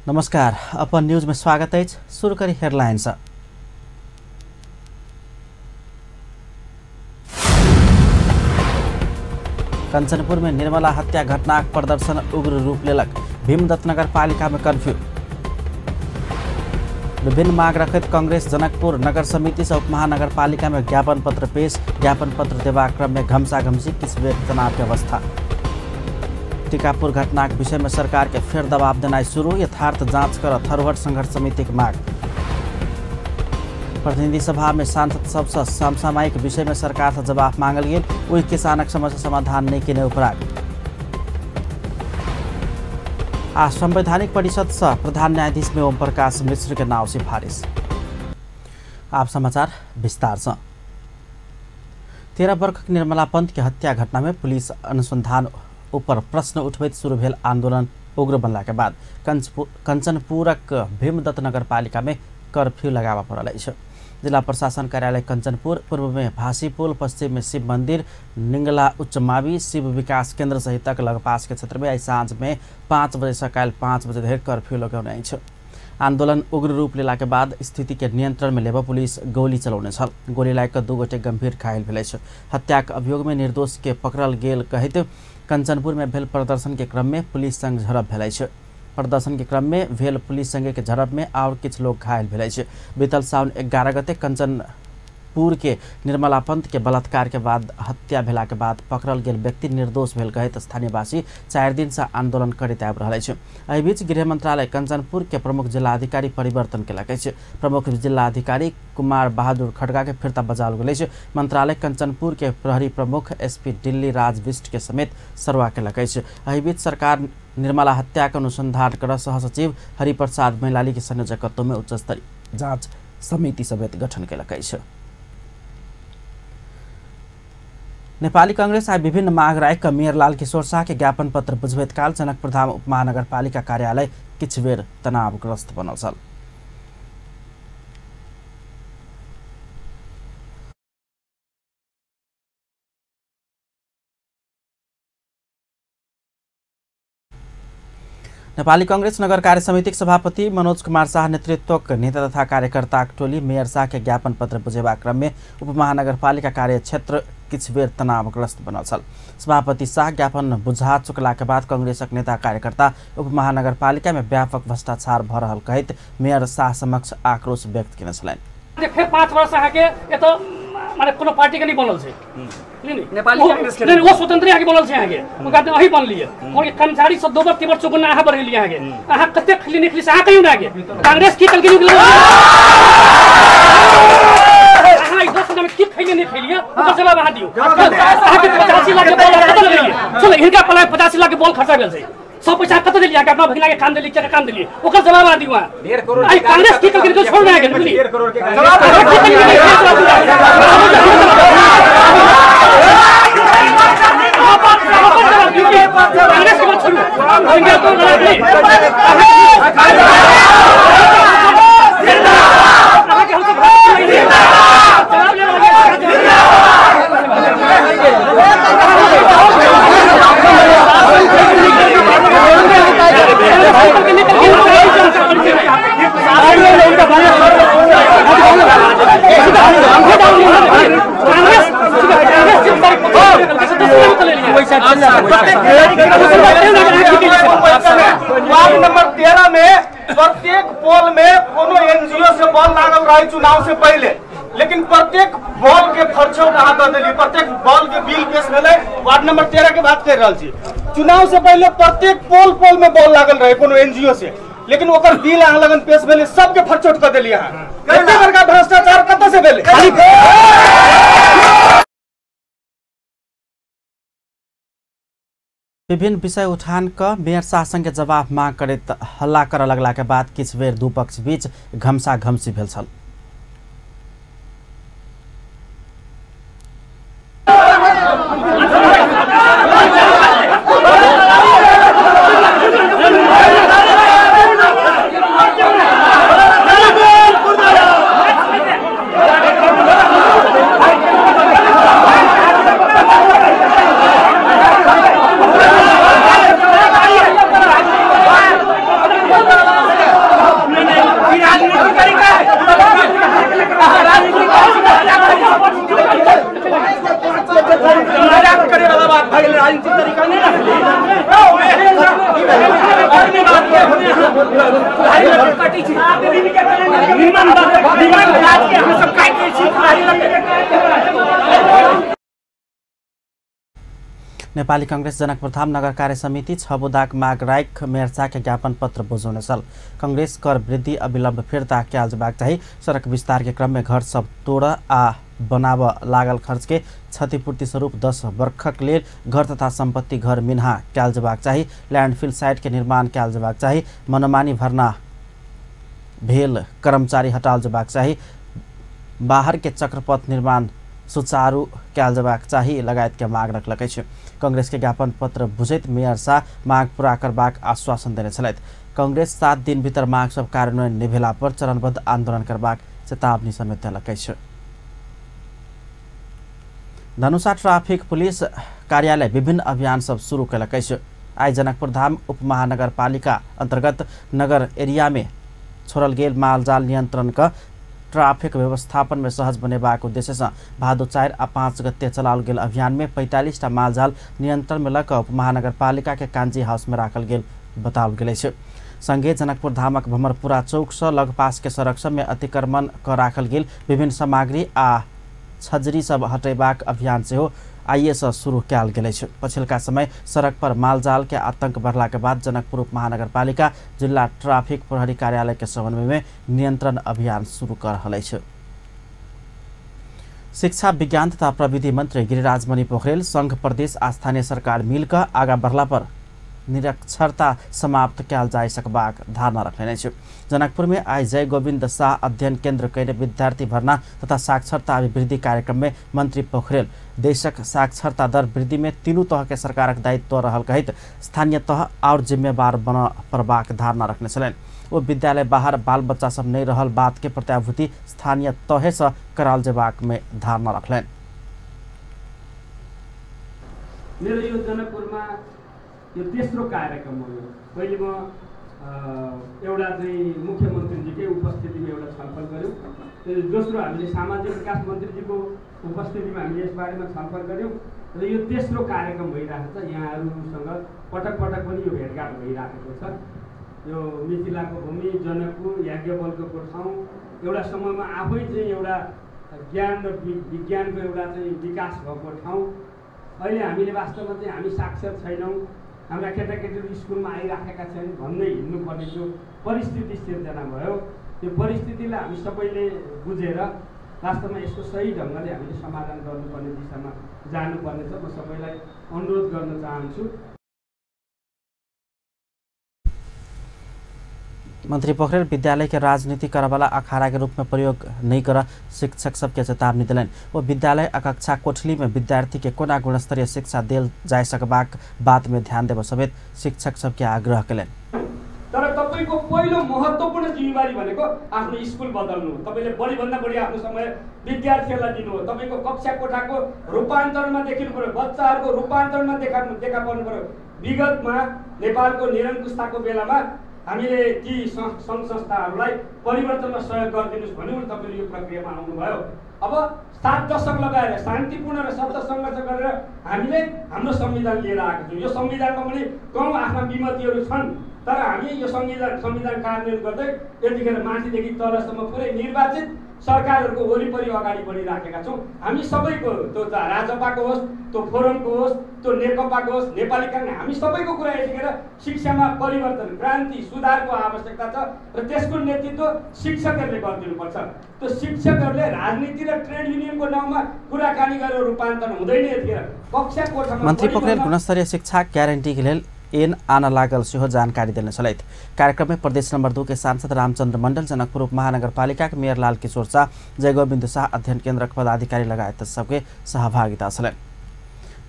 नमस्कार, अपन न्यूज में स्वागत है। शुरू करी हेडलाइंस। कंचनपुर में निर्मला हत्या घटना प्रदर्शन उग्र रूप लेलक। भीमदत्त नगरपालिका में कर्फ्यू। विभिन्न मांग रखैत कांग्रेस जनकपुर नगर समिति से उपमहानगरपालिका में ज्ञापन पत्र पेश। ज्ञापन पत्र देबाक क्रम में घमसाघमसी, किछु बेर तनाव के अवस्था। टीकापुर घटना के विषय में सरकार के फेर दबाव देनाइ शुरू। यथार्थ जांच कर थरुहट संघर्ष समिति के मांग। प्रतिनिधि सभा में सांसद सबसे समसामयिक विषय में सरकार से जवाब मांगल गेल। ओहि किसानक समस्या समाधान नहीं केने उपराग। आ संवैधानिक परिषद से प्रधान न्यायाधीश में ओम प्रकाश मिश्र के नाव सिफारिश। आप समाचार विस्तार से। 13 वर्षक निर्मला पंत के हत्या घटना में पुलिस अनुसंधान ऊपर प्रश्न उठबैत शुरू भेल आंदोलन उग्र बनला के बाद कंचनपुरक भीमदत्त नगरपालिका में कर्फ्यू लगाबऽ पड़ल अछि। जिला प्रशासन कार्यालय कंचनपुर, पूर्व में भासी पुल, पश्चिम में शिव मंदिर, निंगला उच्च मावी, शिव विकास केंद्र सहितक लगपास के क्षेत्र में आई साँझ में 5 बजे से काल्हि 5 बजे धरि कर्फ्यू लगौने अछि। आंदोलन उग्र रूप लेला के बाद स्थिति के नियंत्रण में लेबऽ पुलिस गोली चलौने छल। गोली लागि कऽ 2 गोटे गंभीर घायल भेल अछि। हत्याक अभियोग में निर्दोष के पकड़ल गेल कहैत कंचनपुर में भेल प्रदर्शन के क्रम में पुलिस संग झड़प भेल अछि। प्रदर्शन के क्रम में भेल पुलिस संगे के झड़प में और किछु लोग घायल भेल अछि। बीतल साउन 11 गते कंचनपुर के निर्मला पंत के बलात्कार के बाद हत्या भेला के बाद पकड़ल गेल व्यक्ति निर्दोष भेल कहैत स्थानीयवासी 4 दिन से आंदोलन करैत आबि रहल अछि। एहि बीच गृह मंत्रालय कंचनपुर के प्रमुख जिलाधिकारी परिवर्तन केलक अछि। प्रमुख जिलाधिकारी कुमार बहादुर खड़गा के फिरता बजाओल गेल अछि। मंत्रालय कंचनपुर के प्रहरी प्रमुख एसपी दिल्ली राज बिष्ट के समेत सरवा केलक अछि। एहि बीच सरकार निर्मला हत्या के अनुसंधान कर सहसचिव हरिप्रसाद मैलाली के संयोजकत्व में उच्च स्तरीय जांच समिति समेत गठन केलक अछि। नेपाली कांग्रेस आइ विभिन्न माग राखि कऽ मेयर लाल किशोर शाह के ज्ञापन पत्र बुझबैत काल जनकपुरधाम उपमहानगरपालिका कार्यालय किछु बेर तनावग्रस्त बनल छल। नेपाली कांग्रेस नगर कार्य समितिक सभापति मनोज कुमार शाह नेतृत्वक नेता तथा कार्यकर्ताक टोली मेयर शाह के ज्ञापन पत्र बुझेबाक क्रम में उपमहानगरपालिका कार्य क्षेत्र किछु बेर तनावग्रस्त बनल छल। सभापति शाह ज्ञापन बुझा चुकला के बाद कांग्रेसक नेता कार्यकर्ता उपमहानगरपालिका में व्यापक भ्रष्टाचार भऽ रहल कहैत मेयर शाह समक्ष आक्रोश व्यक्त केने छलनि। फेर 5 वर्ष अहाँके एतऽ माने कोनो पार्टी के नहीं बनल छै, नेपाली कांग्रेस के नहीं, वो स्वतंत्र अहाँके बनल छै। अहाँके ओकरा अही बनलियै और कर्मचारी सब 2 बर 3 बर चौगुना अहाँ बढ़ेलियै। अहाँके अहाँ कतेक खली नहीं खली से अहाँ कहियौ ने। अहाँके कांग्रेस की कलके अहाँ 10 में की खैलियै नहीं खैलियै ओकर जवाब अहाँ दियौ। अहाँके 85 लाख के बॉल कतऽ लगेलियै? चलो हिनका पलाय 85 लाख के बॉल खर्चा भेल छै। सब पैसा कतऽ देलियै? अहाँके अपना भगिना के काम देलियै, के काम देलियै? ओकर जवाब अहाँ दियौ। अहाँ कांग्रेस की कलके छोड़ ने अहाँके 1.5 करोड़ के कांग्रेस के छोड़ू। वार्ड नंबर 13 में प्रत्येक पोल में कोनो एनजीओ से बॉल लागल रहे चुनाव से पहले, लेकिन प्रत्येक बॉल के खर्चो कहाँ दऽ देलियै? प्रत्येक बॉल के बिल पेश भेलै। वार्ड नंबर 13 के बात कर रहल छी। चुनाव से पहले प्रत्येक पोल पोल में बॉल लागल रहे कोनो एनजीओ से, लेकिन ओकर बिल अहाँ लगन पेश भेलै, सबके फरचोट कऽ देलियै अहाँ। एते बड़का भ्रष्टाचार कतऽ से भेलै? विभिन्न विषय उठान कऽ मेयर शाह संगे जवाब मांग करैत हल्ला करऽ लगला के बाद किछु बेर दू पक्ष बीच घमसा घमसी भेल छल। छी निमन निमन काज के अहाँ सब काटि दै छी। नेपाली कांग्रेस जनकपुरधाम नगर कार्य समिति छबुदाक माग राइख मेयर के ज्ञापन पत्र बुझौने छल। कांग्रेस कर वृद्धि अविलंब फिर्ता कयल जेबाक चाही, सड़क विस्तार के क्रम में घर सब तोड़ आ बनाब लागल खर्च के क्षतिपूर्ति स्वरूप 10 वर्षक लेल घर तथा संपत्ति घर मिन्हा कयल जेबाक चाही, लैंडफिल साइट के निर्माण कयल जेबाक चाही, मनमानी भर्ना भेल कर्मचारी हटाल जेबाक चाही, बाहर के चक्रपथ निर्माण सुचारू कयल जेबाक चाही लगायत के माग रखलक अछि। कांग्रेस के ज्ञापन पत्र बुझैत मेयर शाह माग पूरा करबाक आश्वासन देने छलथि। कांग्रेस 7 दिन भीतर माग सब कार्यान्वयन नहि भेला पर चरणबद्ध आंदोलन करबाक चेतावनी समेत देलक अछि। धनुषा ट्राफिक पुलिस कार्यालय विभिन्न अभियान सब शुरू कयलक अछि। आइ जनकपुरधाम उपमहानगरपालिका अंतर्गत नगर एरिया में छोड़ल गेल मालजाल नियंत्रण क ट्राफिक व्यवस्थापन में सहज बनेबाक उद्देश्य से भादो 4 आ 5 गते चलाओल गेल अभियान में 45 टा मालजाल नियंत्रण में लऽ कऽ उपमहानगरपालिका के कांजी हाउस में राखल गेल बताओल गेल अछि। संगे जनकपुरधामक भमरपुरा चौक से लगपास के सड़क सब में अतिक्रमण क राखल गेल विभिन्न सामग्री आ छजरी सब हटेबाक अभियान सेहो आइए से शुरू कयल गेल अछि। पछिलका समय सड़क पर मालजाल के आतंक बढ़ला के बाद जनकपुर उपमहानगरपालिका जिला ट्राफिक प्रहरी कार्यालय के समन्वय में नियंत्रण अभियान शुरू कर रहल अछि। शिक्षा विज्ञान तथा प्रविधि मंत्री गिरिराज मणि पोखरेल संघ प्रदेश आ स्थानीय सरकार मिलकर आगा बढ़ला पर निरक्षरता समाप्त कयल जा सकबाक धारणा रखने अछि। जनकपुर में आइ जय गोविन्द शाह अध्ययन केन्द्र कयने विद्यार्थी भर्ना तथा साक्षरता अभिवृद्धि कार्यक्रम में मंत्री पोखरेल देशक साक्षरता दर वृद्धि में तीनू तह के सरकारक दायित्व रहल कहैत स्थानीय तह और जिम्मेवार बन पड़बाक धारणा रखने छलनि। ओ विद्यालय बाहर बाल बच्चा सब नहि रहल बात के प्रत्याभूति स्थानीय तहे से कराल जेबाक में धारणा रखलनि। मेरो यो जनकपुरमा यो तेस्रो कार्यक्रम हो। यो पहिले म एउटा चाहिँ मुख्यमन्त्रीजीकै उपस्थितिमा एउटा छलफल गऱ्यौँ, दोस्रो हामीले सामाजिक विकास मन्त्रीजीको उपस्थितिमा हामीले यसबारेमा छलफल गऱ्यौँ र यो तेस्रो कार्यक्रम भइरहेको छ। यहाँहरूसँग पटक पटक पनि यो भेटघाट भइराखेको छ। यो मिथिलाको भूमि जनकपुर याज्ञवल्क्यको ठाउँ एउटा समयमा आफै चाहिँ एउटा ज्ञान र विज्ञानको एउटा चाहिँ विकास भएको ठाउँ। अहिले हामीले वास्तवमा चाहिँ हामी साक्षर छैनौँ, हाम्रा केटाकेटीहरू स्कुलमा आइराखेका छैनन् भन्दै हिँड्नुपर्ने जो परिस्थिति सिर्जना भयो, त्यो परिस्थितिलाई हामी सबैले बुझेर वास्तवमा यसको सही ढङ्गले हामीले समाधान गर्नुपर्ने दिशामा जानुपर्नेछ। म सबैलाई अनुरोध गर्न चाहन्छु। मंत्री पोखरेल विद्यालय के राजनीति करवाला अखाड़ा के रूप में प्रयोग नहीं कर शिक्षक सबके चेतावनी दिलनि। वो विद्यालय आ कक्षा कोठली में विद्यार्थी के कोना गुणस्तरीय शिक्षा देल जा सकबाक बात में ध्यान देब समेत शिक्षक सबके आग्रह कयलनि। तर तपाईको पहिलो महत्त्वपूर्ण जिम्मेवारी भनेको आफ्नो स्कुल बदल्नु हो। तपाईले बढीभन्दा बढी आफ्नो समय विद्यार्थीहरूलाई दिनु हो। तपाईको कक्षा कोठाको रूपान्तरणमा देखिनु पर्यो, बच्चाहरूको रूपान्तरणमा देखा पर्नु पर्यो। विगतमा नेपालको निरङ्कुशताको बेलामा हामीले ती सङ्घ संस्थाहरूलाई परिवर्तनमा सहयोग गरिदिनुहोस् भन्यौँ र तपाईँले यो प्रक्रियामा आउनुभयो। अब 7 दशक लगाएर शान्तिपूर्ण र सत्य सङ्घर्ष गरेर हामीले हाम्रो संविधान लिएर आएको छौँ। यो संविधानमा पनि कौँ आफ्ना विमतिहरू छन्, तर हामी यो संविधान कार्यान्वयन गर्दै यतिखेर माथिदेखि तलसम्म पुरै निर्वाचित सरकारहरूको वरिपरि अगाडि बढिराखेका छौँ। हामी सबैको, त्यो राजपाको होस्, त्यो फोरमको होस्, त्यो नेकपाको होस्, नेपाली काङ्ग्रेस, हामी सबैको कुरा यतिखेर शिक्षामा परिवर्तन, क्रान्ति, सुधारको आवश्यकता छ र त्यसको नेतृत्व शिक्षकहरूले गरिदिनुपर्छ। त्यो शिक्षकहरूले राजनीति र ट्रेड युनियनको नाउँमा कुराकानी गरेर रूपान्तरण हुँदैन। यतिखेर कक्षा कोठामा मन्त्री पोखरेल गुणस्तरीय शिक्षा ग्यारेन्टीके लेल एन आन लागल सेहो जानकारी देने छलथि। कार्यक्रम में प्रदेश नंबर 2 के सांसद रामचंद्र मंडल, जनकपुर उपमहानगरपालिका के मेयर लाल किशोर शाह, जयगोविन्द शाह अध्ययन केन्द्रक पदाधिकारी लगायत सबके सहभागिता छलनि।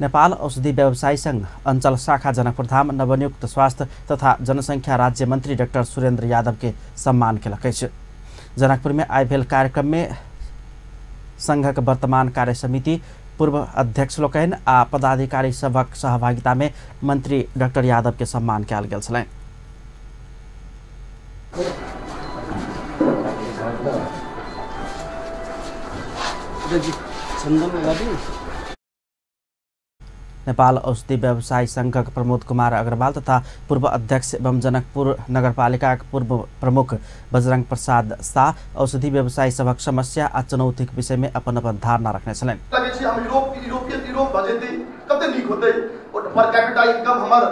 नेपाल औषधि व्यवसायी संघ अंचल शाखा जनकपुरधाम नवनियुक्त स्वास्थ्य तथा जनसंख्या राज्य मंत्री डाक्टर सुरेन्द्र यादव के सम्मान केलक अछि। जनकपुर में आइ भेल कार्यक्रम में संघक वर्तमान कार्य समिति पूर्व अध्यक्ष लोकनि आ पदाधिकारी सभक सहभागिता में मंत्री डाक्टर यादव के सम्मान कयल गेल छलनि। नेपाल औषधि व्यवसायी संघक प्रमोद कुमार अग्रवाल तथा पूर्व अध्यक्ष एवं जनकपुर नगरपालिकाक पूर्व प्रमुख बजरंग प्रसाद शाह औषधि व्यवसायी सभक समस्या आ चुनौतीक विषय में अपन अपन धारणा रखने छलनि। हम यूरोप भजेतै कते नीक होतै, पर कैपिटा इनकम हमर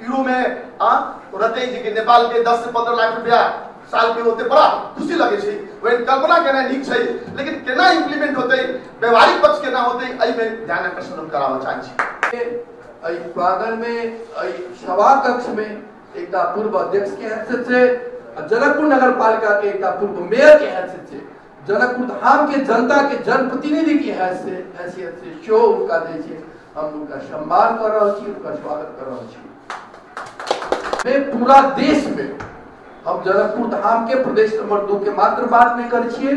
यूरो में रहतै जे कि नेपाल के 10 से 15 लाख रुपया साल के होते, बड़ा खुशी लगे छै। वह कल्पना केना नीक छै, लेकिन केना इम्प्लीमेंट होते, व्यवहारिक पक्ष केना होते, एहि में ध्यान आकर्षण कराबऽ चाहै छी। एहि प्रांगण में, एहि सभा कक्ष में एकटा पूर्व अध्यक्ष के हैसियत से, जनकपुर नगर पालिका के एकटा पूर्व मेयर के हैसियत से, जनकपुर धाम के जनता के जनप्रतिनिधि की हैसियत से शो उनका दै छै, हम उनका सम्मान कर रहल छी, उनका स्वागत कर रहल छी। पूरा देश में हम जनकपुर धाम के प्रदेश नंबर 2 के मात्र बात नहीं कर छियै,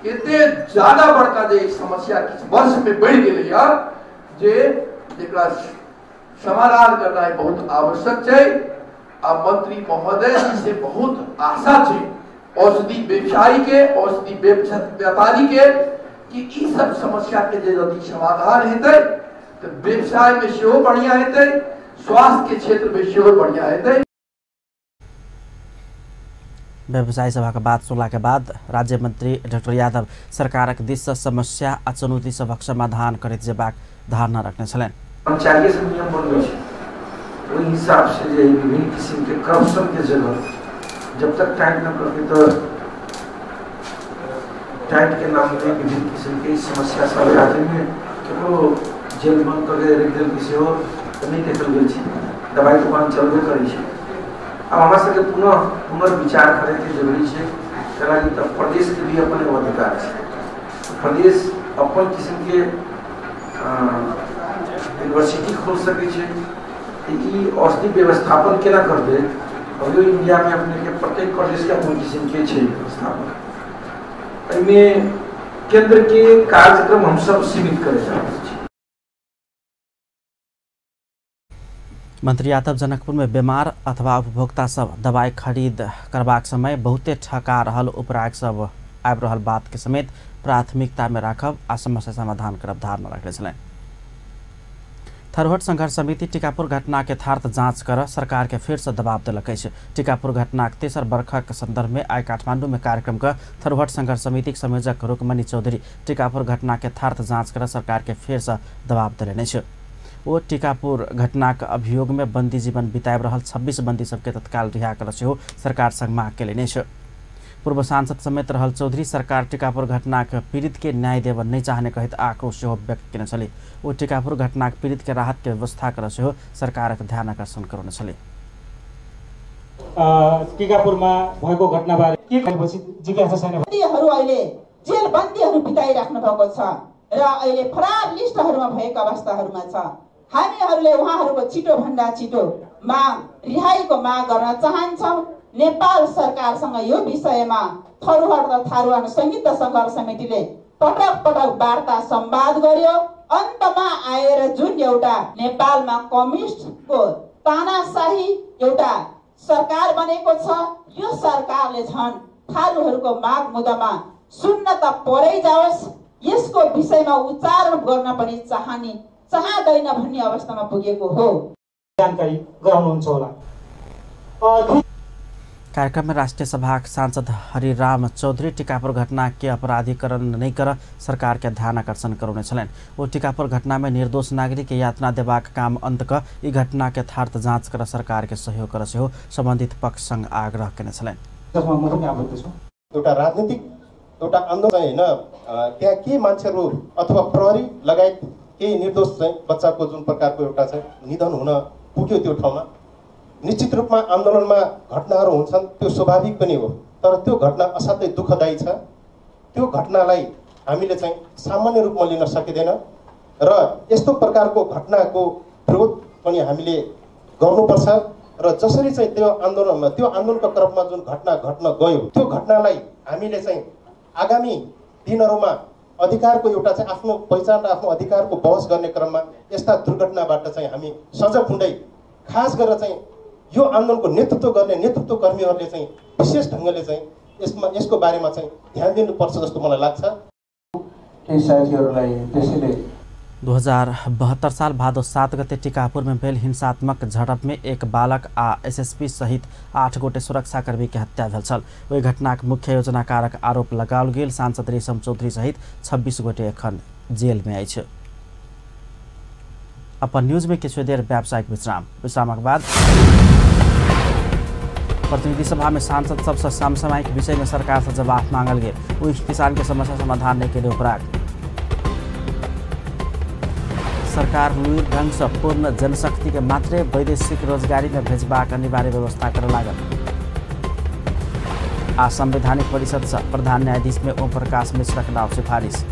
एते ज्यादा बड़का जे समस्या किछु वर्ष में बढ़ि गेलैया जे जेकरा समाधान करनाइ बहुत आवश्यक छै। आ मंत्री महोदय जी से बहुत आशा छै औषधि व्यवसायी के, औषधि व्यापारी के कि ई सब समस्या के जे यदि समाधान हेतै तऽ व्यवसाय में सेहो बढ़िया हेतै, स्वास्थ्य के क्षेत्र में सेहो बढ़िया हेतै। व्यवसायी सभा बात सुनला के बाद राज्य मंत्री डाक्टर यादव सरकारक दिस से समस्या आ चुनौती सभक समाधान करैत जेबाक धारणा रखने छलनि। कर्मचारी सब नियम बनबै छै, ओहि हिसाब से जे विभिन्न किस्म के करप्शन के जगह जब तक टाइट न करके तो टाइट के नाम पे विभिन्न किस्म के समस्या सब राज्य में केकरो जेल बंद करके रखि देलकै सेहो नहि देखल गेल छै। दवाई दुकान चलबे करै छै। अब हमरा सबके पुनः पुनर्विचार करैके जरूरी छै, कैलाकि तब प्रदेश के भी अपन एगो अधिकार छै। प्रदेश अपन किस्म के यूनिवर्सिटी खोल सकै छै। ई औषधि व्यवस्थापन केना करतै? अभियो इंडिया में अपने के प्रत्येक प्रदेश के अपन किस्म के छै व्यवस्थापन। एहिमे केंद्र के कार्यक्रम हमसब सीमित करे जा रहल छी। मंत्री यादव जनकपुर में बीमार अथवा उपभोक्ता सब दवाई खरीद करबाक समय बहुते ठका रहल उपराग सब आबि रहल बात के समेत प्राथमिकता में राखब आ समस्या समाधान करब धारणा रखने छलनि। थरहट संघर्ष समिति टीकापुर घटना के यथार्थ जांच कर सरकार के फिर से दबाव देलक अछि। टीकापुर घटनाक तेसर बरखक संदर्भ में आइ काठमांडू में कार्यक्रम क थरहट संघर्ष समिति के संयोजक रुकमणि चौधरी टीकापुर घटना के यथार्थ जांच कर सरकार के फिर से दबाव देलनि अछि। ओ टीकापुर घटनाक अभियोग में बंदी जीवन बिताबि रहल 26 बंदी सबके तत्काल रिहा कर सेहो सरकार संग मांग केलनि अछि। पूर्व सांसद समेत रहल चौधरी सरकार टीकापुर घटनाक पीड़ित के न्याय देबऽ नहि चाहने कहैत आक्रोश सेहो व्यक्त केने छलीह। ओ टीकापुर घटनाक पीड़ित के राहत के व्यवस्था कर सेहो सरकारक ध्यान आकर्षण करौने छलीह। टीकापुरमा भएको घटनाबारे के भनेपछि जिज्ञासा छैन। बन्दीहरू अहिले जेल बन्दीहरू बिताइराख्नु भएको छ र अहिले फरार लिस्टहरूमा भएको अवस्थाहरूमा छ। हामीहरूले उहाँहरूको छिटो भन्दा छिटो माग, रिहाईको माग गर्न चाहन्छौँ। नेपाल सरकारसँग यो विषयमा थरूहट र थारूहान संयुक्त सङ्घर्ष समितिले पटक पटक वार्ता संवाद गर्यो। अन्तमा आएर जुन एउटा नेपालमा कम्युनिस्टको तानाशाही एउटा सरकार बनेको छ, यो सरकारले झन् थारूहरूको माग मुद्दामा सुन्न त परै जाओस्, यसको विषयमा उच्चारण गर्न पनि चाहँदैन भन्ने अवस्थामा पुगेको हो। जानकारी गराउनुहुन्छ होला। कार्यक्रम में राष्ट्रीय सभा सांसद हरिराम चौधरी टीकापुर घटना के अपराधीकरण नहीं कर सरकार के ध्यान आकर्षण करौने छलनि। ओ टीकापुर घटना में निर्दोष नागरिक के यातना देबाक काम अंत क ई घटना के यथार्थ जांच कर सरकार के सहयोग कर सेहो संबंधित पक्ष संग आग्रह केने छलनि। एउटा राजनीतिक एउटा आन्दोलन हैन, त्यहाँ के मान्छेहरू अथवा प्रहरी लगायत केही निर्दोष चाहिँ बच्चाको जुन प्रकारको एउटा चाहिँ निधन हुन पुग्यो त्यो ठाउँमा, निश्चित रूपमा आन्दोलनमा घटनाहरू हुन्छन्, त्यो स्वाभाविक पनि हो। तर त्यो घटना असाध्यै दुःखदायी छ। त्यो घटनालाई हामीले चाहिँ सामान्य रूपमा लिन सकिँदैन र यस्तो प्रकारको घटनाको विरोध पनि हामीले गर्नुपर्छ। र जसरी चाहिँ त्यो आन्दोलनमा, त्यो आन्दोलनको क्रममा जुन घटना घट्न गयो, त्यो घटनालाई हामीले चाहिँ आगामी दिनहरूमा अधिकारको एउटा चाहिँ आफ्नो पहिचान र आफ्नो अधिकारको बहस गर्ने क्रममा यस्ता दुर्घटनाबाट चाहिँ हामी सजग हुँदै, खास गरेर चाहिँ यो आन्दोलनको नेतृत्व गर्ने नेतृत्वकर्मीहरूले चाहिँ विशेष ढङ्गले चाहिँ यसमा यसको बारेमा चाहिँ ध्यान दिनुपर्छ जस्तो मलाई लाग्छ। केही साथीहरूलाई त्यसैले 2072 साल भादो 7 गते टिकापुर में भेल हिंसात्मक झड़प में एक बालक आ एसएसपी सहित 8 गोटे सुरक्षाकर्मी के हत्या भेल छल। ओहि घटनाक मुख्य योजनाकारक आरोप लगाओल गेल सांसद रेशम चौधरी सहित 26 गोटे एखन जेल में अछि। अपन न्यूज में किछु देर व्यावसायिक विश्राम, विश्रामक बाद प्रतिनिधि सभा में सांसद सबसे समसामयिक विषय में सरकार से जवाब मांगल गेल। ओहि किसान के समस्या समाधान नहीं के उपराग सरकार लुइर ढंग से पूर्ण जनशक्ति के मात्रे वैदेशिक रोजगारी में भेजबाक अनिवार्य व्यवस्था कर लागल। आ संवैधानिक परिषद से प्रधान न्यायाधीश में ओम प्रकाश मिश्रक नाम सिफारिश।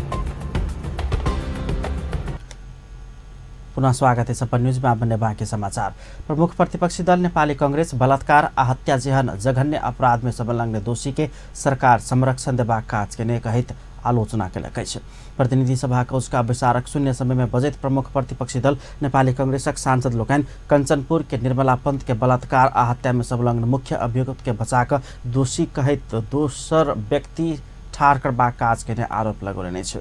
पुनः स्वागत है अपन न्यूज में। आप बने बाकी समाचार। प्रमुख प्रतिपक्षी दल नेपाली कांग्रेस बलात्कार आ हत्या जेहन जघन्य अपराध में संलग्न दोषी के सरकार संरक्षण देबाक काज केने कहैत आलोचना केलक अछि। प्रतिनिधि सभा उसका बैसारक शून्य समय में बजैत प्रमुख प्रतिपक्षी दल नेपाली कांग्रेसक सांसद लोकनि कंचनपुर के निर्मला पंत के बलात्कार आ हत्या में संलग्न मुख्य अभियुक्त के बचाक दोषी कहैत दोसर व्यक्ति ठाढ़ करबाक काज केने आरोप लगौलनि अछि।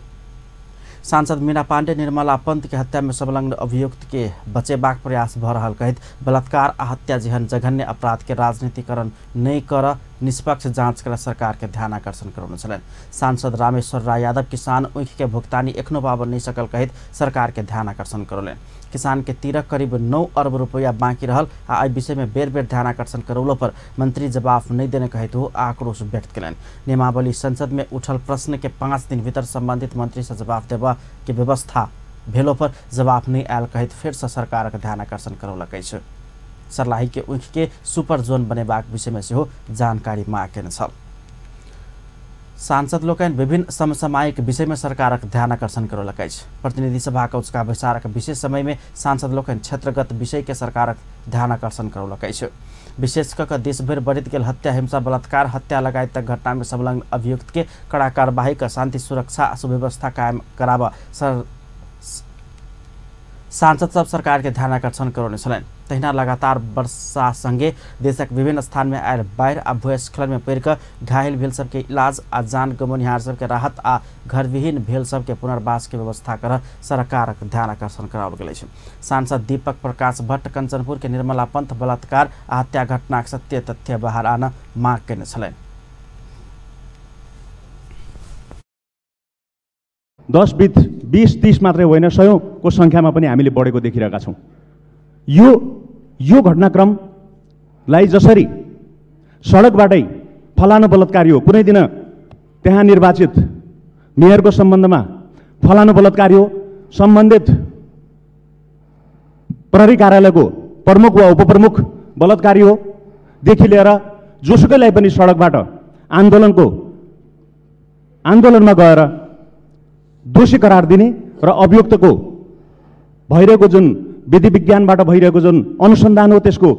सांसद मीना पांडे निर्मला पंत के हत्या में संलग्न अभियुक्त के बचेबाक प्रयास भ रहल कहैत बलात्कार आ हत्या जेहन जघन्य अपराध के राजनीतिकरण नहीं कर निष्पक्ष जांच कर सरकार के ध्यान आकर्षण करौने छलनि। सांसद रामेश्वर राय यादव किसान ऊख के भुगतानी एखनो पाबऽ नहीं सकल कहैत सरकार के ध्यान आकर्षण करौलनि। किसान के तीरक करीब 9 अरब रुपया बाकी रहल आ एहि विषय में बेर बेर ध्यान आकर्षण करौलो पर मंत्री जवाब नहीं देने कहैत ओ आक्रोश व्यक्त कयलनि। नियमावली संसद में उठल प्रश्न के 5 दिन भीतर संबंधित मंत्री से जवाब देबा के व्यवस्था भेलो पर जवाब नहीं आयल कहैत फेर से सरकारक ध्यान आकर्षण करौलक अछि। सर्लाही के ऊख के सुपर जोन बनेबाक विषय में सेहो जानकारी मांग केने छल। सांसद लोकनि विभिन्न समसामयिक विषय में सरकारक ध्यान आकर्षण करौलक अछि। प्रतिनिधि सभाक उचका बैसारक विशेष समय में सांसद लोकनि क्षेत्रगत विषय के सरकारक ध्यान आकर्षण करौलक अछि। विशेष कऽ देशभरि बढ़ैत गेल हत्या, हिंसा, बलात्कार, हत्या लगायतक घटना में संलग्न अभियुक्त के कड़ा कार्यवाही क शांति सुरक्षा आ सुव्यवस्था कायम कराबऽ सांसद सब सरकार के ध्यान आकर्षण करौने छलनि। तहिना लगातार वर्षा संगे देशक विभिन्न स्थान में आयल बाढ़ि आ भूस्खलन में पड़ि कऽ घायल भेल सबके इलाज आ जान गमौनिहार सबके राहत आ घरविहीन भेल सबके पुनर्वास के व्यवस्था कर सरकारक ध्यान आकर्षण कराओल गेल अछि। सांसद दीपक प्रकाश भट्ट कंचनपुर के निर्मला पंत बलात्कार आ हत्या घटनाक सत्य तथ्य बाहर आनऽ मांग केने छलनि। 10, 20, 30 मात्रै होइन, सयौँको सङ्ख्यामा पनि हामीले बढेको देखिरहेका छौँ। यो यो घटनाक्रमलाई जसरी सडकबाटै फलानु बलात्कारी हो, कुनै दिन त्यहाँ निर्वाचित मेयरको सम्बन्धमा फलानु बलात्कारी हो, सम्बन्धित प्रहरी कार्यालयको प्रमुख वा उपप्रमुख बलात्कारी हो देखि लिएर जोसुकैलाई पनि सडकबाट आन्दोलनमा गएर दोषी करार दिने र अभियुक्तको भइरहेको जुन विधि विज्ञानबाट भइरहेको जुन अनुसन्धान हो, त्यसको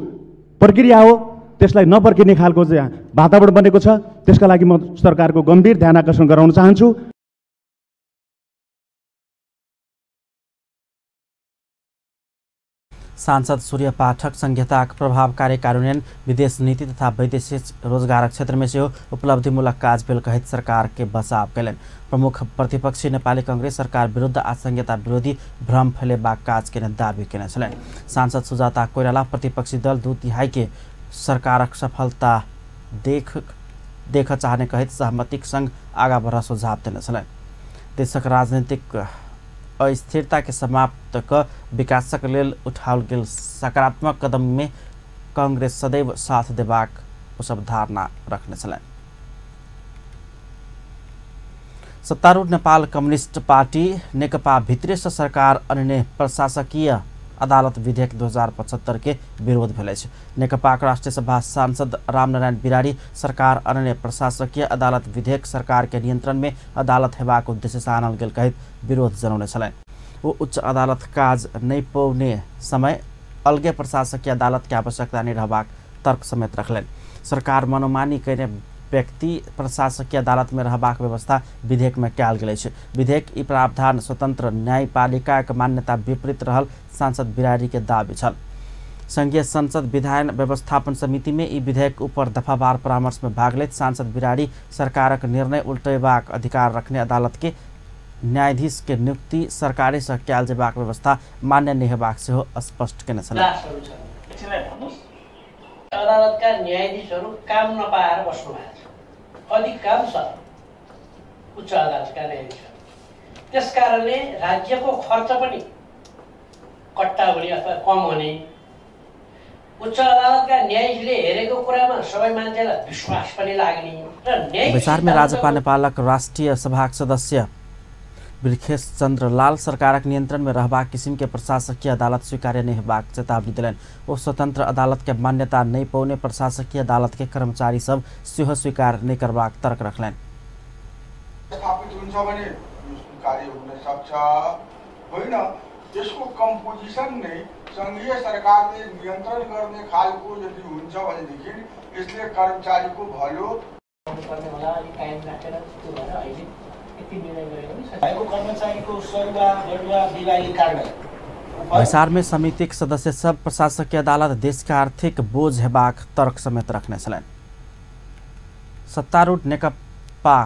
प्रक्रिया हो, त्यसलाई नपर्खिने खालको चाहिँ वातावरण बनेको छ। त्यसका लागि म सरकारको गम्भीर ध्यान आकर्षण गराउन चाहन्छु। सांसद सूर्य पाठक संहिताक प्रभावकारी कार्यान्वयन विदेश नीति तथा वैदेशिक रोजगारक क्षेत्र में सेहो उपलब्धिमूलक काज भेल कहैत सरकार के बचाव कयलनि। प्रमुख प्रतिपक्षी नेपाली कांग्रेस सरकार विरुद्ध आ संहिता विरोधी भ्रम फैलेबाक काज केने दावी केने छलनि। सांसद सुजाता कोइराला प्रतिपक्षी दल 2/3 के सरकारक सफलता देख चाहने कहैत सहमतिक संग आगा बढ़ सुझाव देने छलनि। देशक राजनीतिक अस्थिरता के समाप्त क विकासक लेल उठाओल गेल सकारात्मक कदम में कांग्रेस सदैव साथ देबाक ओ सब धारणा रखने छलनि। सत्तारूढ़ नेपाल कम्युनिस्ट पार्टी नेकपा भित्रे से सरकार अन्य प्रशासकीय अदालत विधेयक 2075 के विरोध भेल अछि। नेकपाक राष्ट्रिय सभा सांसद रामनारायण बिरारी सरकार अन्य प्रशासकीय अदालत विधेयक सरकार के नियंत्रण में अदालत हेबाक उद्देश्य से आनल गेल कहैत विरोध जनौने छलनि। ओ उच्च अदालत काज नहि पौने समय अलगे प्रशासकीय अदालत के आवश्यकता नहि रहबाक तर्क समेत रखलनि। सरकार मनोमानी कयने व्यक्ति प्रशासकीय अदालत में रहबाक व्यवस्था विधेयक में कयल गेल अछि। विधेयक ई प्रावधान स्वतंत्र न्यायपालिकाक मान्यता विपरीत रहल सांसद बिरारी के दावी छल। संघीय संसद विधायन व्यवस्थापन समिति में ई विधेयक ऊपर दफावार परामर्श में भाग लैत सांसद बिरारी सरकारक निर्णय उल्टेबाक अधिकार रखने अदालत के न्यायाधीश के नियुक्ति सरकारे सँ कयल जेबाक व्यवस्था मान्य नहि हेबाक सेहो स्पष्ट केने छलनि। अदालतका न्यायाधीशहरू काम नपाएर बस्नु भएको छ, अधिकांश उच्च अदालतका न्यायाधीशहरू। त्यसकारणले राज्यको खर्च पनि कट्टा हुने अथवा कम हुने, उच्च अदालतका न्यायाधीशले हेरेको कुरामा सबै मान्छेलाई विश्वास पनि लाग्ने र न्याय। बैसारमे राजपा नेपालक राष्ट्रिय सभाक सदस्य बिरखेश चंद्र लाल सरकारक नियंत्रण में रहबाक किसिम के प्रशासकीय अदालत स्वीकार्य नहीं हेबाक चेतावनी देलनि। ओ स्वतंत्र अदालत के मान्यता नहीं पौने प्रशासकीय अदालत के कर्मचारी सब सेहो स्वीकार नहीं करबाक तर्क रखलनि। स्थापित हुन्छ भने स्वीकार्य हुन सक्छ होइन, त्यसको कम्पोजिसन नै संघीय सरकारले नियन्त्रण गर्ने खालको यदि हुन्छ भनेदेखि यसले कर्मचारीको भलो पर्ने होला। टाइम राखेर त्यो भएर अहिले बैसार में समितिक सदस्य सब प्रशासकीय अदालत देश के आर्थिक बोझ हेबाक तर्क समेत रखने छलनि। सत्तारूढ़ नेकपा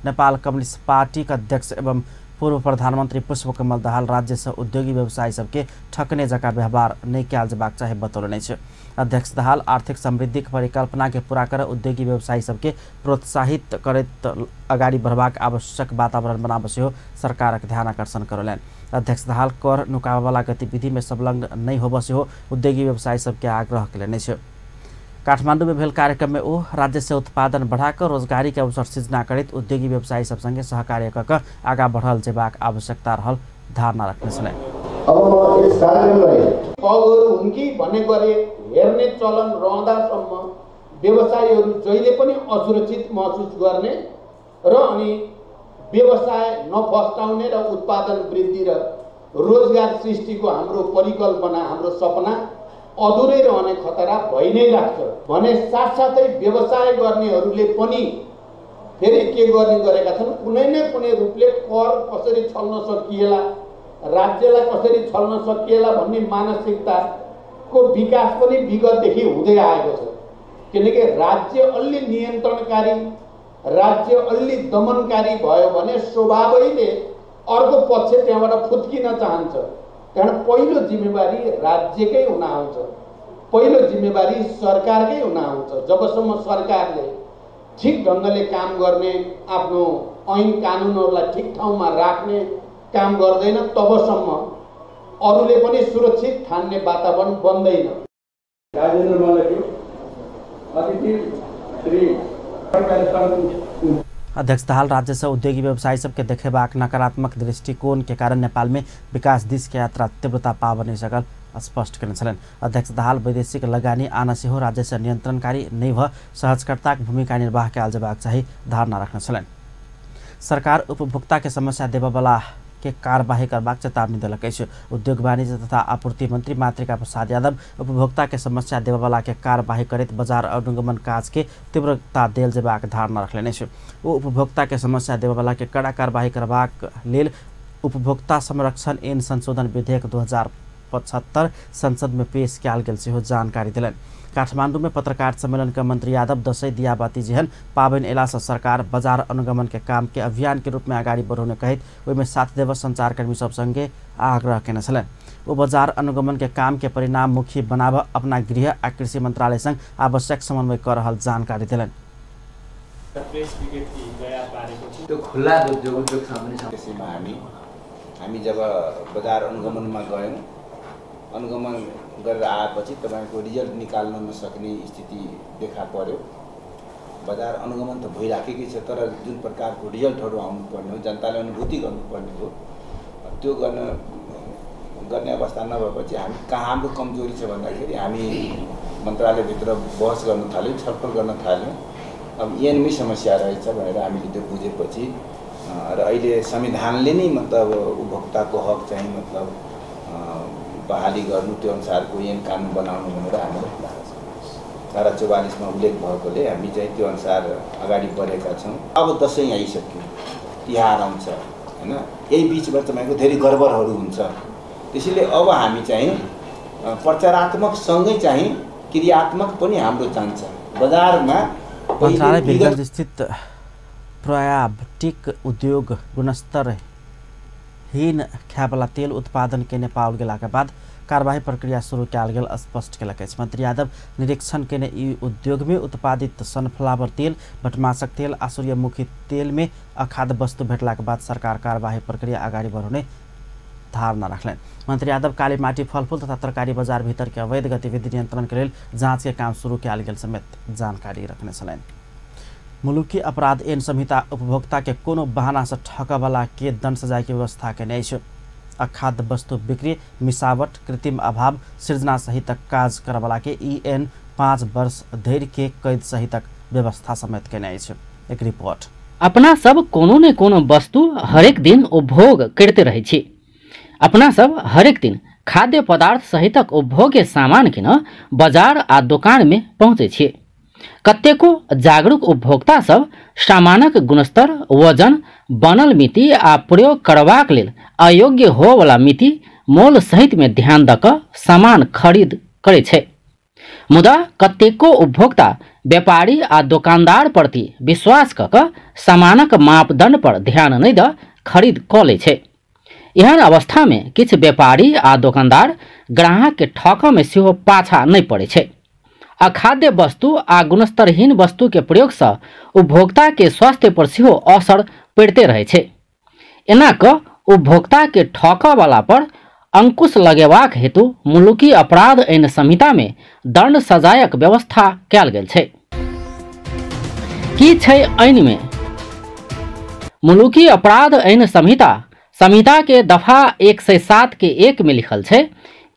नेपाल कम्युनिस्ट पार्टी के अध्यक्ष एवं पूर्व प्रधानमंत्री पुष्पकमल दाहाल राज्य से उद्योगी व्यवसायी सबके ठकने जकाँ व्यवहार नहीं कयल जेबाक चाही बतौलनि अछि। अध्यक्ष दाहाल आर्थिक समृद्धि के परिकल्पना के पूरा कर उद्योगी व्यवसायी सबके प्रोत्साहित करैत अगाडि बढ़बाक आवश्यक वातावरण बनाबऽ सेहो सरकारक ध्यान आकर्षण करौलनि। अध्यक्ष दाहाल कर नुकाबयवला गतिविधि में संलग्न नहीं होबऽ सेहो उद्योगी व्यवसायी सबके आग्रह कयलनि अछि। काठमांडू में भेल कार्यक्रम में ओ राज्य से उत्पादन बढ़ाकर रोजगारी के अवसर सृजना करैत उद्योगी व्यवसायी सब संगे सहकार्य कऽ आगा बढ़ल जेबाक आवश्यकता रहल धारणा रखने छलनि। अब म यस कार्यक्रमलाई पगहरू हुन् कि भन्ने गरी हेर्ने चलन रहँदासम्म व्यवसायीहरू जहिले पनि असुरक्षित महसुस गर्ने र अनि व्यवसाय नफस्टाउने र उत्पादन वृद्धि र रोजगार सृष्टिको हाम्रो परिकल्पना, हाम्रो सपना अधुरै रहने खतरा भइ नै राख्छ भने साथसाथै व्यवसाय गर्नेहरूले पनि फेरि के गर्ने गरेका छन्, कुनै न कुनै रूपले कर कसरी छल्न सकिएला, राज्यलाई कसरी छल्न सकिएला भन्ने मानसिकताको विकास पनि विगतदेखि हुँदै आएको छ। किनकि राज्य अलि नियन्त्रणकारी, राज्य अलि दमनकारी भयो भने स्वभावैले अर्को पक्ष त्यहाँबाट फुत्किन चाहन्छ। कारण पहिलो जिम्मेवारी राज्यकै हुन आउँछ, पहिलो जिम्मेवारी सरकारकै हुन आउँछ। जबसम्म सरकारले ठिक ढङ्गले काम गर्ने, आफ्नो ऐन कानुनहरूलाई ठिक ठाउँमा राख्ने काम गर्दैन तबसम्म अरूले पनि सुरक्षित ठान्ने वातावरण बन्दैन। राजेन्द्र मल्लज्यू, अतिथि श्री अध्यक्ष दाहाल राज्य से उद्योगी व्यवसायी सबके देखेबाक नकारात्मक दृष्टिकोण के कारण नेपाल में विकास दिश के यात्रा तीव्रता पाब नहीं सकल स्पष्ट केने छलनि। अध्यक्ष दाहाल वैदेशिक लगानी आन सेहो राज्य से नियंत्रणकारी नहि भ सहजकर्ताक भूमिका निर्वाह कयल जेबाक चाही धारणा रखने छलनि। सरकार उपभोक्ता के समस्या देबयवला के कार्यवाही करबाक चेतावनी देलक अछि। उद्योग वाणिज्य तथा आपूर्ति मंत्री मातृका प्रसाद यादव उपभोक्ता के समस्या देबयवला के कार्यवाही करैत बाजार अनुगमन काज के तीव्रता देल जेबाक धारणा रखलनि अछि। ओ उपभोक्ता के समस्या देबयवला के कड़ा कार्यवाही करबाक लेल उपभोक्ता संरक्षण ऐन संशोधन विधेयक 2075 संसद में पेश कयल गेल सेहो जानकारी देलनि। काठमांडू में पत्रकार सम्मेलन के मंत्री यादव दसैँ दियाबाती जेहन पाबनि अयला से सरकार बाजार अनुगमन के काम के अभियान के रूप में अगाडि बढ़ौने कहैत ओहिमे साथ देबऽ संचारकर्मी सब संगे आग्रह केने छलनि। ओ बाजार अनुगमन के काम के परिणाममुखी बनाबऽ अपना गृह आ कृषि मंत्रालय संग आवश्यक समन्वय कऽ रहल जानकारी देलनि। त्यो खुल्ला उद्योग सामान्य त्यसैमा हामी जब बजार अनुगमनमा गयौँ, अनुगमन गरेर आएपछि तपाईँको रिजल्ट निकाल्न नसक्ने स्थिति देखा पर्यो। बजार अनुगमन त भइराखेकै छ, तर जुन प्रकारको रिजल्टहरू आउनुपर्ने हो, जनताले अनुभूति गर्नुपर्ने हो, त्यो गर्ने अवस्था नभएपछि हामी कहाँ हाम्रो कमजोरी छ भन्दाखेरि हामी मन्त्रालयभित्र बहस गर्न थाल्यौँ, छलफल गर्न थाल्यौँ। अब ऐनमै समस्या रहेछ भनेर हामीले त्यो बुझेपछि र अहिले संविधानले नै मतलब उपभोक्ताको हक चाहिँ मतलब बहाली गर्नु, त्यो अनुसारको ऐन कानुन बनाउनु भनेर हामीले धारा 44 मा उल्लेख भएकोले हामी चाहिँ त्यो अनुसार अगाडि बढेका छौँ। अब दसैँ आइसक्यो, तिहार आउँछ हैन, यही बिचमा तपाईँको धेरै गडबडहरू हुन्छ। त्यसैले अब हामी चाहिँ प्रचारात्मक सँगै चाहिँ क्रियात्मक पनि हाम्रो जान्छ। बजारमा मन्त्रालय वीरगञ्ज स्थित प्रयाबटिक उद्योग गुणस्तर गुणस्तरहीन खायवला तेल उत्पादन केने पाओल गेलाक बाद कारबाही प्रक्रिया शुरू कयल गेल स्पष्ट केलक अछि। मंत्री यादव निरीक्षण केने ई उद्योग में उत्पादित सनफ्लावर तेल, बटमासक तेल आ सूर्यमुखी तेल में अखाद्य वस्तु भेटलाक बाद सरकार कारबाही प्रक्रिया अगाडि बढ़ाउने धारणा रखलनि। मंत्री यादव काली माटी, फलफूल तथा तरकारी बाजार भीतर के अवैध गतिविधि नियंत्रण के लेल जांच के काम शुरू कयल गेल समेत जानकारी रखने छलनि। मुलुकी अपराध ऐन संहिता उपभोक्ता के कोनो बहाना से ठकबला के दंड सजाय के व्यवस्था केने अछि। अखाद्य वस्तु बिक्री, मिसावट, कृत्रिम अभाव सृजना सहितक काज करबला के ई एन 5 वर्ष धरि के कैद सहितक व्यवस्था समेत केने अछि। एक रिपोर्ट। अपना सब कोनो ने कोनो वस्तु हरेक दिन उपभोग करते रहै छी। अपना सब हरेक दिन खाद्य पदार्थ सहितक उपभोग्य सामान किन बाजार आ दोकान में पहुँचै छी। कतेको जागरूक उपभोक्ता सब सामानक गुणस्तर, वजन, बनल मिति आ प्रयोग करबाक लेल अयोग्य होवला मिति मोल सहित में ध्यान दऽ कऽ सामान खरीद करै छै। मुदा कतेको उपभोक्ता व्यापारी आ दोकानदार प्रति विश्वास कऽ कऽ सामानक मापदंड पर ध्यान नहि दऽ खरीद कऽ लै छै। एहन अवस्था में किछु व्यापारी आ दोकानदार ग्राहक के ठकऽ में सेहो पाछा नहि पड़ै छै। अखाद्य वस्तु आ गुणस्तरहीन वस्तु के प्रयोग से उपभोक्ता के स्वास्थ्य पर सेहो असर पड़िते रहै छै। एना कऽ उपभोक्ता के ठकऽ वाला पर अंकुश लगेबाक हेतु मुलुकी अपराध ऐन संहिता में दंड सजायक व्यवस्था कयल गेल छै। की छै ऐन में? मुलुकी अपराध ऐन संहिता संहिता के दफा 107 के 1 में लिखल छै,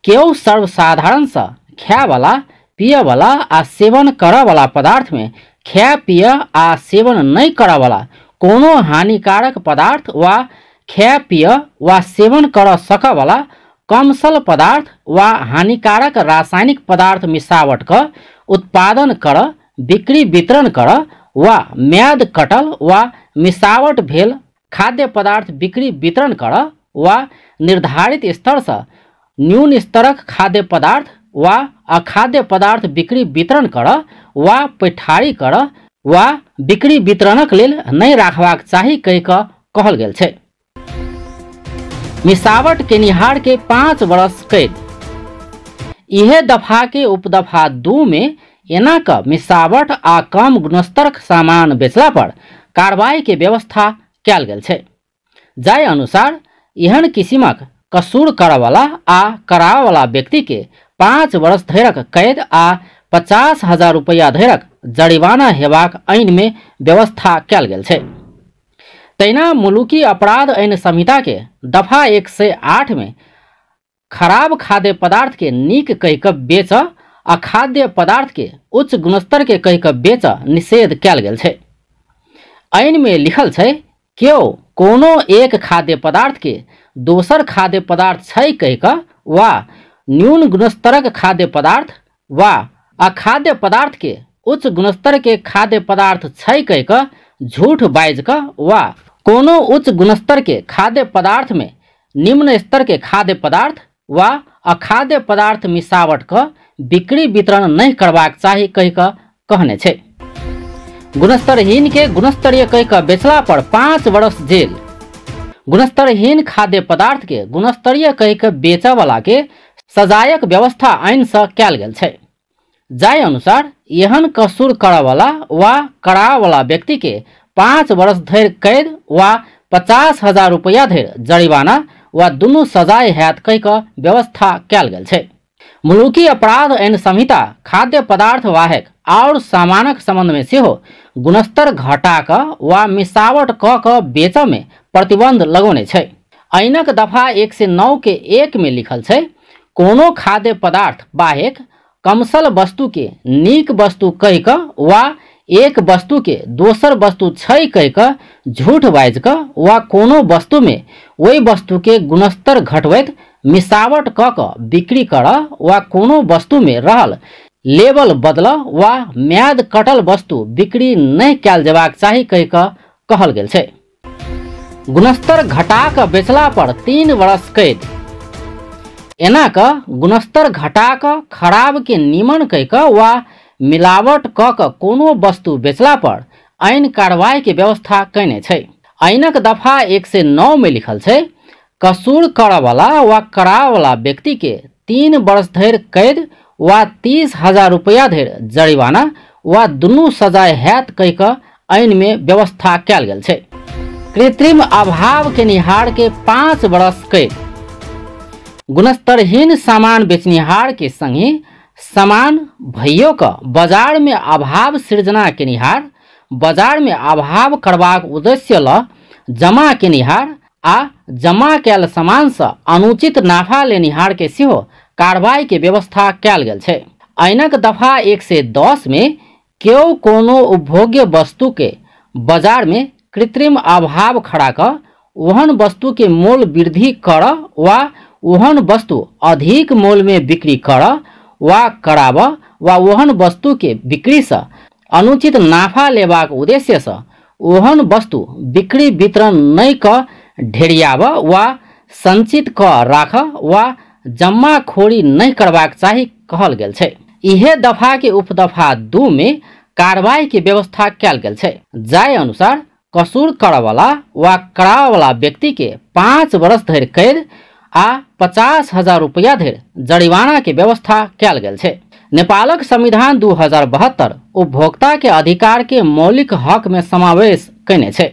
केओ सर्वसाधारण से खायवला, पियवला आ सेवन करऽवला पदार्थ में खाय, पिय आ सेवन नहि करऽवला कोनो हानिकारक पदार्थ वा खाय, पिय वा सेवन करऽ सकऽवला कमसल पदार्थ वा हानिकारक रासायनिक पदार्थ मिसावट कऽ उत्पादन करऽ, बिक्री वितरण करऽ वा म्याद कटल वा मिसावट भेल खाद्य पदार्थ बिक्री वितरण करऽ वा निर्धारित स्तरसँ न्यून स्तरक खाद्य पदार्थ वा अखाद्य पदार्थ बिक्री वितरण करऽ वा पैठारी करऽ वा बिक्री वितरणक लेल नहि राखबाक चाही कहि कऽ कहल गेल छै। मिसावट केनिहार के 5 वर्ष कैद। इहे दफा के उपदफा 2 में एना कऽ मिसावट आ कम गुणस्तरक सामान बेचला पर कार्रवाई के व्यवस्था कयल गेल छै। जाहि अनुसार एहन किसिमक कसूर करऽवला आ करावला व्यक्ति के 5 वर्ष धरिक कैद आ 50,000 रुपैया धरिक जरिमाना हेबाक ऐन में व्यवस्था कयल गेल छै। तहिना मुलुकी अपराध ऐन संहिता के दफा 108 में खराब खाद्य पदार्थ के नीक कहि कऽ बेच आ खाद्य पदार्थ के उच्च गुणस्तर के कहि कऽ बेच निषेध कयल गेल छै। ऐन में लिखल छै, केओ कोनो एक खाद्य पदार्थ के दोसर खाद्य पदार्थ छै कहि कऽ वा न्यून गुणस्तरक खाद्य पदार्थ वा अखाद्य पदार्थ के उच्च गुणस्तर के खाद्य पदार्थ छै कहि कऽ झूठ बाजि कऽ वा कोनो उच्च गुणस्तर के खाद्य पदार्थ में निम्न स्तर के खाद्य पदार्थ वा अखाद्य पदार्थ मिसावट कऽ बिक्री वितरण नहि करबाक चाही कहि कऽ कहने छै। गुणस्तरहीन के गुणस्तरीय कहि कऽ बेचला पर 5 वर्ष जेल। गुणस्तरहीन खाद्य पदार्थ के गुणस्तरीय कहि कऽ बेचऽवला के सजायक व्यवस्था ऐन से कयल गेल छै। जाहि अनुसार एहन कसूर करऽवला वा करावला व्यक्ति के 5 वर्ष धरि कैद वा 50,000 रुपैया धरि जरिमाना वा दुनू सजाय हैत कहि कऽ व्यवस्था कयल गेल छै। मुलुकी अपराध ऐन संहिता खाद्य पदार्थ वाहक आओर सामानक संबंध में सेहो गुणस्तर घटा कऽ वा मिसावट कऽ कऽ बेचऽ में प्रतिबंध लगौने छै। ऐनक दफा 109 के 1 में लिखल छै, कोनो खाद्य पदार्थ बाहेक कमसल वस्तु के नीक वस्तु कहि कऽ वा एक वस्तु के दोसर वस्तु छै कहि कऽ झूठ बाजि कऽ वा कोनो वस्तु में ओहि वस्तु के गुणस्तर घटबैत मिसावट कऽ कऽ बिक्री करऽ वा कोनो वस्तु में रहल लेबल बदल वा म्याद कटल वस्तु बिक्री नहि कयल जेबाक चाही कहि कऽ कहल गेल छै। गुणस्तर घटा कऽ बेचला पर 3 वर्ष कैद। एना कऽ गुणस्तर घटा कऽ खराब के नीमन कहि कऽ वा मिलावट कऽ कऽ कोनो वस्तु बेचला पर ऐन कार्रवाई के व्यवस्था कयने छै। ऐनक दफा 109 में लिखल छै, कसूर करऽवला वा करावला व्यक्ति के 3 वर्ष धरि कैद वा 30,000 रुपया धरि जरिमाना वा दुनू सजाय हैत कहि कऽ ऐन में व्यवस्था कयल गेल छै। कृत्रिम अभाव केनिहार के 5 वर्ष कैद, गुणस्तरहीन सामान बेचनिहार के संगे सामान भइयो क बाजार में अभाव सृजना केनिहार, बाजार में अभाव करबाक उद्देश्य ल जमा केनिहार आ जमा कयल सामान से अनुचित नाफा लेनिहार के सेहो कार्रवाई के व्यवस्था कयल गेल छै। ऐनक दफा 110 में केओ कोनो उपभोग्य वस्तु के बाजार में कृत्रिम अभाव खड़ा क ओहन वस्तु के मोल वृद्धि कर वा ओहन वस्तु अधिक मोल में बिक्री कर वा कराब वा ओहन वस्तु के बिक्री से अनुचित नाफा लेबाक उद्देश्य से ओहन वस्तु बिक्री वितरण नहीं क ढेरियाब वा संचित क राख वा जमाखोरी नहीं करबाक चाही कहल गेल छै। इहे दफा के उपदफा 2 में कार्रवाई के व्यवस्था कयल गेल छै, जाय अनुसार कसूर करवला वा करावला व्यक्ति के 5 वर्ष धरि कैद आ 50,000 रुपया धरि जरिमाना के व्यवस्था कयल गेल छै। नेपालक संविधान 2072 उपभोक्ता के अधिकार के मौलिक हक में समावेश कयने छै।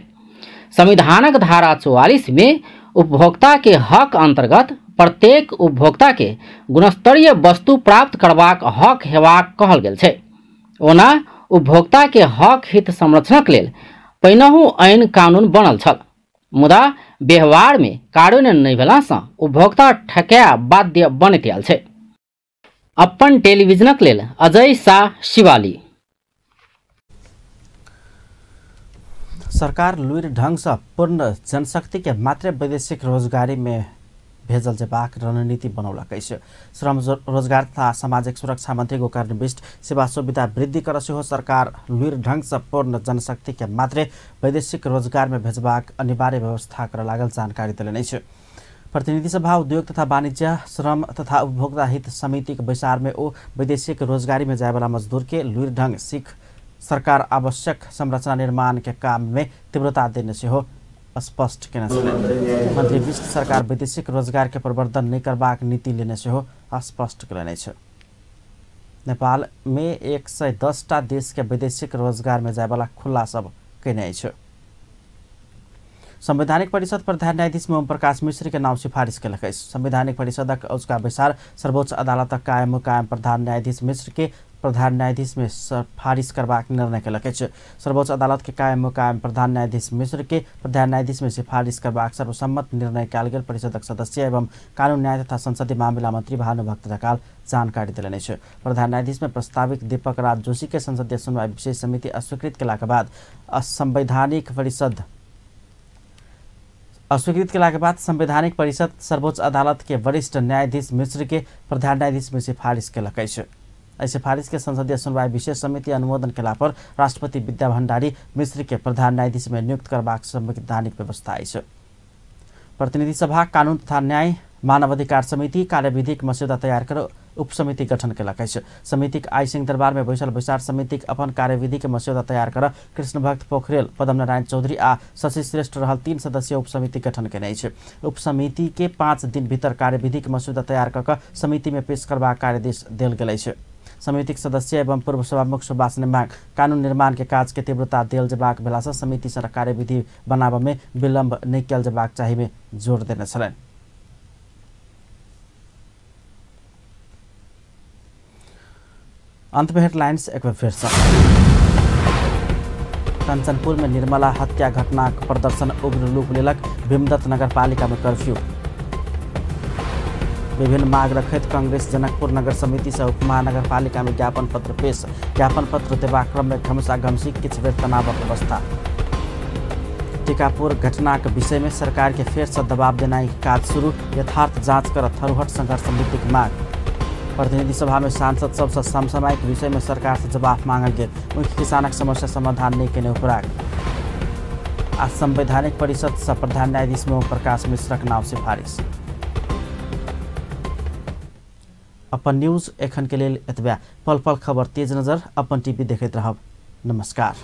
संविधानक धारा 44 में उपभोक्ता के हक अंतर्गत प्रत्येक उपभोक्ता के गुणस्तरीय वस्तु प्राप्त करबाक हक हेबाक कहल गेल छै। ओना उपभोक्ता के हक हित संरक्षणक लेल पहिनहु ऐन कानून बनल छल, मुदा व्यवहार में कार्यान्वयन नहि भेलासँ उपभोक्ता ठकाय बाध्य बनैत आयल छै। अपन टेलीविजनक लेल अजय शाह, शिवाली। सरकार लुइर ढंग से पूर्ण जनशक्ति के मात्र वैदेशिक रोजगारी में भेजल जेबाक रणनीति बनौलक अछि। श्रम रोजगार तथा सामाजिक सुरक्षा मंत्री गोकर्ण विष्ट सेवा सुविधा वृद्धि कर सेहो सरकार लुइर ढंग से पूर्ण जनशक्ति के मात्र वैदेशिक रोजगार में भेजबाक अनिवार्य व्यवस्था कर लागल जानकारी देलनि अछि। प्रतिनिधि सभा उद्योग तथा वाणिज्य श्रम तथा उपभोक्ता हित समिति के बैसार में ओ वैदेशिक रोजगारी में जायवाला मजदूर के लुइर ढंग सीख सरकार आवश्यक संरचना निर्माण के काम में तीव्रता देने सेहो स्पष्ट केने छलनि। मंत्री विष्ट सरकार वैदेशिक रोजगार के प्रवर्धन नहि करबाक नीति लेने सेहो स्पष्ट केलनि अछि। नेपाल में 110 टा देश के वैदेशिक रोजगार में जायवाला खुला सब केने अछि। संवैधानिक परिषद प्रधान न्यायाधीश ओम प्रकाश मिश्र के नाम सिफारिश केलक अछि। संवैधानिक परिषदक औचका बैसार सर्वोच्च अदालतक कायम कायम प्रधान न्यायाधीश मिश्र के प्रधान न्यायाधीश में सिफारिश करबाक निर्णय केलक अछि। सर्वोच्च अदालत के कायम कायम प्रधान न्यायाधीश मिश्र के प्रधान न्यायाधीश में सिफारिश करबाक सर्वसम्मत निर्णय कयल गेल परिषदक सदस्य एवं कानून न्याय तथा संसदीय मामिला मंत्री भानुभक्त ढकाल जानकारी देलनि अछि। प्रधान न्यायाधीश में प्रस्तावित दीपक राज जोशी के संसदीय सुनवाई विशेष समिति अस्वीकृत केलाक बाद संवैधानिक परिषद अस्वीकृत केलाक बाद संवैधानिक परिषद सर्वोच्च अदालत के वरिष्ठ न्यायाधीश मिश्र के प्रधान न्यायाधीश में सिफारिश केलक अछि। एहि सिफारिश के संसदीय सुनवाई विशेष समिति अनुमोदन केला पर राष्ट्रपति विद्या भंडारी मिश्र के प्रधान न्यायाधीश में नियुक्त करबाक संवैधानिक व्यवस्था अछि। प्रतिनिधि सभा कानून तथा न्याय मानवाधिकार समिति कार्यविधिक मस्यौदा तैयार कर उपसमिति गठन केलक अछि। समितिक आई सिंहदरबार में बैसल बैसार समितिक अपन कार्यविधि के मस्यौदा तैयार कर कृष्णभक्त पोखरेल, पद्मनारायण चौधरी आ शशि श्रेष्ठ रहल 3 सदस्यीय उपसमिति गठन केने अछि। उपसमिति के 5 दिन भीतर कार्यविधि के मस्यौदा तैयार क समिति में पेश करबाक कार्यदेश देल गेल अछि। समितिक सदस्य एवं पूर्व सभामुख सुभाष नेमाङ कानून निर्माण के काज के तीव्रता देल जेबाक भेलासँ समिति सँ कार्यविधि बनाबऽ में विलम्ब नहि कयल जेबाक चाही में जोर देने छलनि। अंत में हेडलाइंस एक बार फिर से। कंचनपुर में निर्मला हत्या घटना प्रदर्शन उग्र रूप लेलक, भीमदत्त नगरपालिका में कर्फ्यू। विभिन्न माग रखैत कांग्रेस जनकपुर नगर समिति से उपमहानगरपालिका में ज्ञापन पत्र पेश। ज्ञापन पत्र देबाक क्रम में घमसा घमसी, किछु बेर तनावक अवस्था। टीकापुर घटनाक विषय में सरकार के फेर से दबाव देनाइ काज शुरू, यथार्थ जांच कर थरूहट संघर्ष समितिक माग। प्रतिनिधि सभा में सांसद सबसे समसामयिक विषय में सरकार से जवाब मांगल गेल, मुख्य किसानक समस्या समाधान नहीं केने उपराग। आ संवैधानिक परिषद से प्रधान न्यायाधीश में ओम प्रकाश मिश्रक नाम सिफारिश। अपन न्यूज एखन के लेल एतबे। पल पल खबर तेज नजर अपन टीवी देखैत रहब। नमस्कार।